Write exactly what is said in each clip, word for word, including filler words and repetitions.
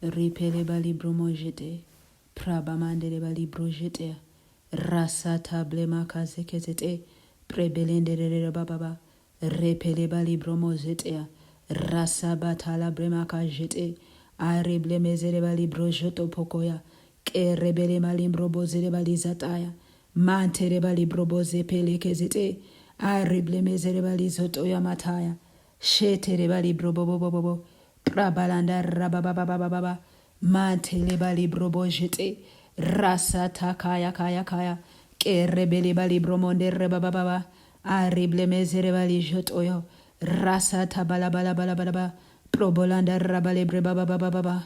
Ripele bali bromo jete. Praba mandele bali bro jete. Rasa table maka zeke zete. Prebelendere baba. Repele bali bromo jete. Rasa batala brema ka jete. Arible mezere bali bro joto pokoya. Ke rebele malimbro bozere bali zataya. Mantere bali brobo zepele kezete. Arible mezere bali zoto ya mataya. Shetere bali brobo bobo bobo. Prabalanda rabababababa. Mantele bali brobo jete. Rasa takaya kaya kaya. Ke rebele bali bromonde rebababa. Arible mezere bali jotoyo. Rasa tabala bala bala bala ba. Probolanda rabale brebababababa.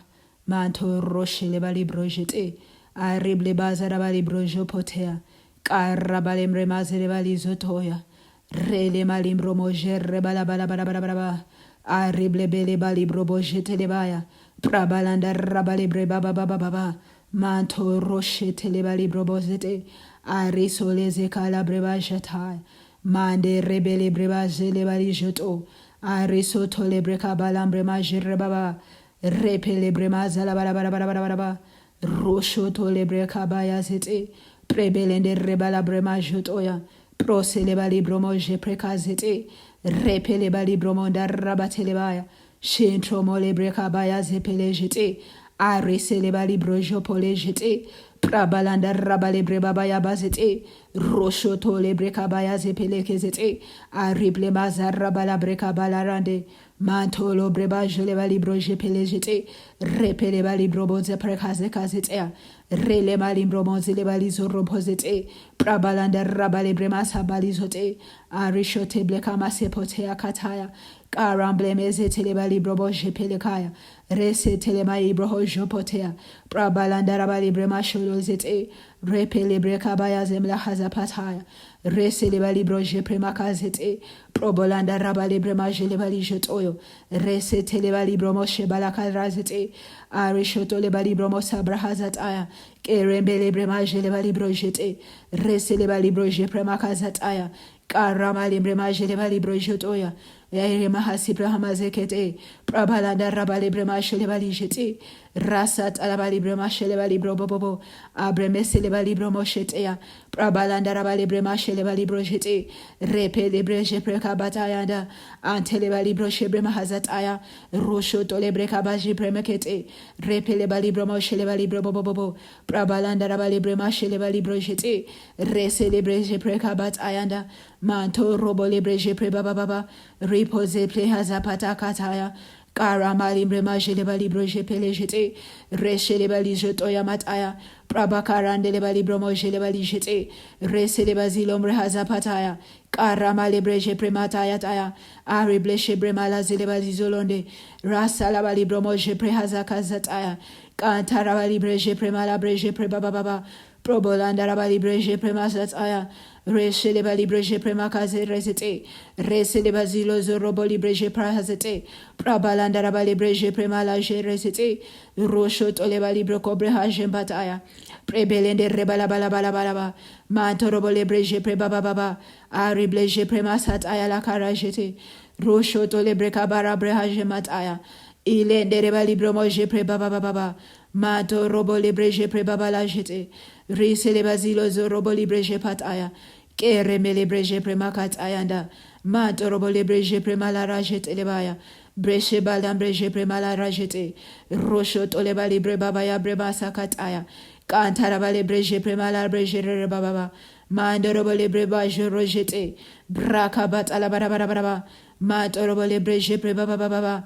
Manto roshele bali brojete. Arible bazara bali brojo potea. Karabale mremazere bali zotoya. Rele malimbro moje rebala bala bala bala bala ba. Arible bele bali brobo jete lebaya. Prabalanda rabale brebababababa. Manto roshete le bali brobo zete. Arisole ze kala breba jataya. Mande rebele breba jele bali joto. Arisoto le breka balambre majere baba. Repele brema zala bara bara bara bara bara ba. Roshoto le breka baya zete. Prebelende rebala brema jotoya. Prosele bali bromo je preka zete. Repele bali bromo ndaraba telebaya. Shentro mole breka baya zepele jete. Aresele bali brojo pole jete. Prabalanda rabale breba baya bazete. Roshoto le breka baya zepele kezete. Arible mazara bala breka bala rande. Mantolo breba jole bali bro jepele jete. Repele bali brobo ze preka ze kazete. Rele malimbro mozile bali zoro pozete. Prabalanda rabale brema sabali zote. Arishote bleka masepote ya kataya. Karamble meze tele bali brobo jepele kaya. Rese tele mai broho jopotea. Prabalanda rabali brema sholo zete. Repele breka baya zemla haza pataya. Rese le bali bro jepre maka zete. Probolanda rabale brema jele bali jotoyo. Rese tele bali bromo shebala kadra zete. Arishoto le bali bromo sabra hazataya. Kerembele brema jele bali bro jete. Rese le bali bro jepre maka zataya. Karama le brema jele bali bro jotoya. Yaire mahasi brahama zekete. Prabalanda rabale brema shele bali jete. Rasa talaba libre mashele ba libro bobobo. Abre mesele ba libro mosheteya. Prabalanda raba libre mashele ba libro jete. Repe libre jepre kabatayanda. Antele ba libro shebre mahazataya. Rosho to lebre kabaji premekete. Repe le ba libro moshele ba libro bobobobo. Prabalanda raba libre mashele ba libro jete. Rese libre jepre kabatayanda. Manto robo libre jepre babababa. Ripo zepre hazapata kataya. Kara malimbre majele ba libro jepele jete. Reshele ba lijoto ya mataya. Praba karandele ba libro mojele ba lijete. Resele ba zilombre hazapataya. Kara malebre jepre mataya taya. Arible shebre mala zele ba zizolonde. Rasala ba libro mojepre hazakazataya. Kantara ba libre jepre malabre jepre babababa. Probolanda raba libre jepre mazataya. Resele ba libre jepre makaze rezete. Resele ba zilo zorobo libre jepra hazete. Prabalanda raba libre jepre mala je rezete. Rosho tole ba libre kobre haje mbataya. Prebelende rebala bala bala bala ba. Mantorobo libre jepre baba baba. Arible jepre masataya la karajete. Rosho tole bre kabara bre haje mataya. Ilendere ba libro mo jepre baba baba ba. Mato robo libre jepre baba la jete. Rise le bazilo zo robo libre jepataya. Kere me libre jepre makatayanda. Mato robo libre jepre mala rajete lebaya. Breshe balambre jepre mala rajete. Rosho tole ba libre baba ya bre masakataya. Kantara ba libre jepre mala bre jere baba ba. Mando robo libre ba joro jete. Braka batala bara bara bara ba. Mato robo libre jepre baba baba ba.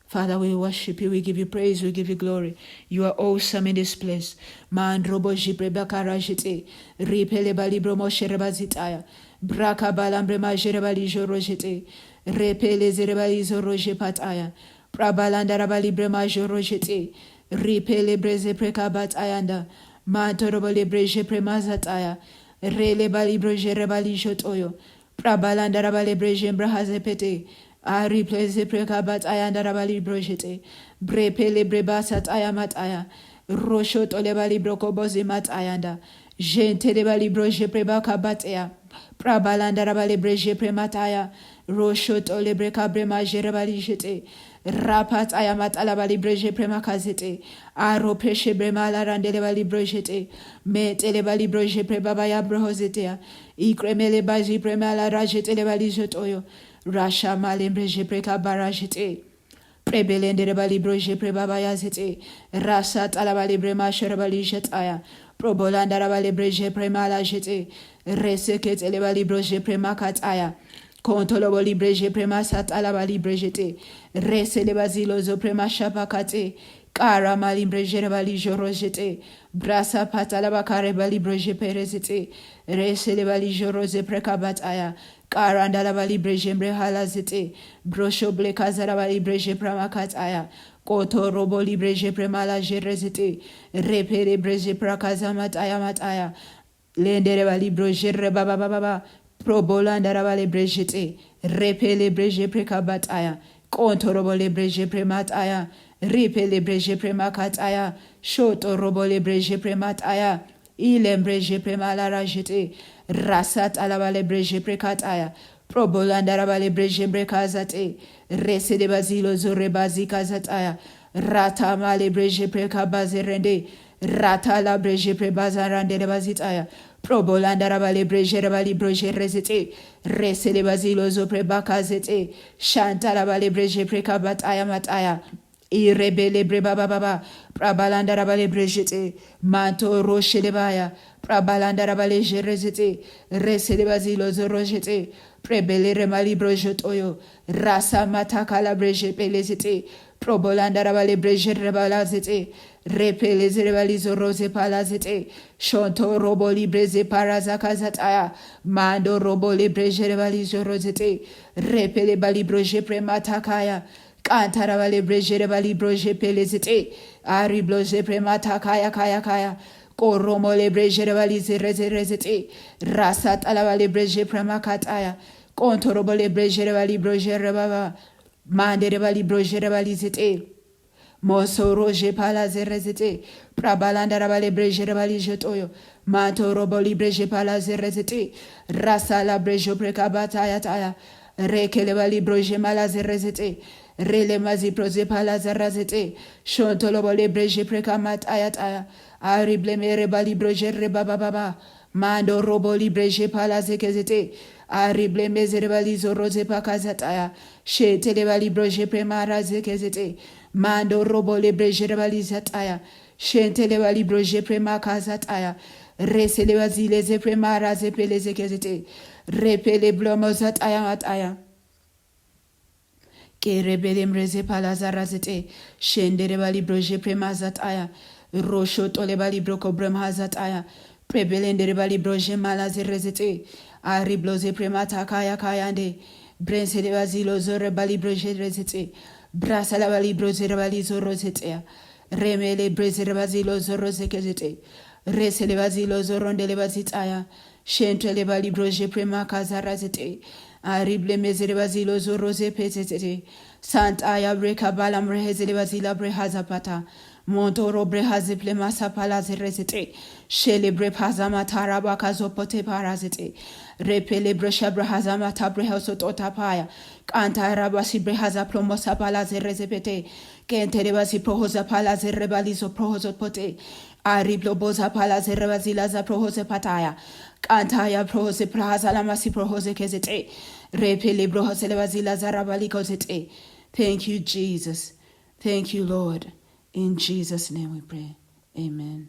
Father, we worship you, we give you praise, we give you glory. You are awesome in this place. Mandrobo jipre bakara jite, ripele balibro moshere bazitaya, braka balambre majere balijoro jite, repele zere balizoro jepataya, prabalanda rabalibre majoro jite, ripele breze preka batayanda, mantorobo lebre jepre mazataya, rele balibro jere balijotoyo, prabalanda rabalebre jembra hazepete, Ari pleze preka bat ayanda rabali brojete. Brepele breba sat aya mat aya. Rosho tole bali broko bozi mat ayanda. Gente le bali broje preba kabat aya. Prabalanda rabale breje premataya. Rosho tole breka brema jere bali jete. Rapat ayamatalaba libreje premakazete. Aropreshe bremala randele ba libreje te. Metele ba libreje prebaba ya brohozete ya. Ikremele baji premala rajetele ba lijotoyo. Rasha malembreje prekabara jete. Prebelendere ba libreje prebaba ya zete. Rasa talaba libre mashere ba lijetaya. Probolandara ba libreje premala jete. Reseketele ba libreje premakataya. Kontolobo libreje premasatala ba libreje te. Resele ba zilozo premashapakate. Kara malimbreje ba lijorojete. Brasa patala ba kare ba libreje perezete. Resele ba lijoroze prekabataya. Karandala ba libreje mrehalazete. Brosho blekazara ba libreje pramakataya. Koto robo libreje premala jerezete. Repele breje prakaza mataya mataya. Lendere ba libreje re ba ba ba ba ba. Probolandara ba libreje te. Repele breje prekabataya. Kontorobo libreje premataya. Ripele breje premakataya. Shoto robo libreje premataya. Ile mbreje premala rajete. Rasat alaba libreje prekataya. Probolandara ba libreje brekazate. Resede bazilo zore bazikazataya. Rata male breje prekabazerende. Rata la breje prebazarandere bazitaya. Probolandara ba libreje ba libreje rezete. Resede bazilo zo prebakazete. Shantara ba libreje prekabataya mataya. Irebele bre ba ba ba ba. Prabalandara ba lebrejete. Manto roshele baya. Prabalandara ba lejerezete. Resele bazilo zorojete. Prebele re malibro jotoyo. Rasa mataka la breje pelezete. Probolandara ba lebreje rebalazete. Repelezere balizo roze palazete. Shonto robo libreze parazakazataya. Mando robo lebreje rebalizo rozete. Repele balibroje prematakaya. Kantara ba lebrejere ba libroje pelezete. Ari bloje premata kaya kaya kaya. Koromo lebrejere ba lizerezerezete. Rasa tala ba lebreje premakataya. Kontorobo lebrejere ba librojere baba. Mandere ba librojere ba lizete. Mosoroje pala zerezete. Prabalandara ba lebrejere ba lijetoyo. Manto robo libreje pala zerezete. Rasa la brejo prekabataya taya. Rekele ba libroje mala zerezete. Rele mazi proze pala zarazete. Shontolo bo lebreje prekamataya taya. Ari blemere ba libroje reba baba ba. Mando robo libreje pala zekezete. Ari blemezere ba lizo roze pakazataya. Shetele ba libroje premara zekezete. Mando robo lebreje reba lizataya. Shentele ba libroje premakazataya. Resele ba zileze premara zepele zekezete. Repele blomo zataya mataya. Kerebele mreze pala zarazete. Shendere ba libroje premazataya. Rosho tole ba libro kobremhazataya. Prebelendere ba libroje malazerezete. Ari bloze premata kaya kayande. Brensele ba zilo zore ba libroje rezete. Brasala ba libroze re ba lizoro zetea. Remele brezere ba zilo zoro zekezete. Resele ba zilo zoro ndele ba zitaya. Shentele ba libroje premakazarazete. Ari blemezere ba zilo zoro zepezezete. Santaya breka bala mrehezele ba zila brehazapata. Montoro brehaze plemasa pala zerezete. Shele brepaza matara bakazo pote parazete. Repele bresha brehaza mata brehoso totapaya. Kantara basi brehaza plomosa pala zerezepete. Kentere basi prohoza pala zerebalizo prohozo pote. Ari bloboza pala zerebazila za prohoze pataya. Kantaya prohoze prahaza lamasi prohoze kezete. Repele brohoze lebazila za rabaliko zete. Thank you, Jesus. Thank you, Lord. In Jesus' name we pray. Amen.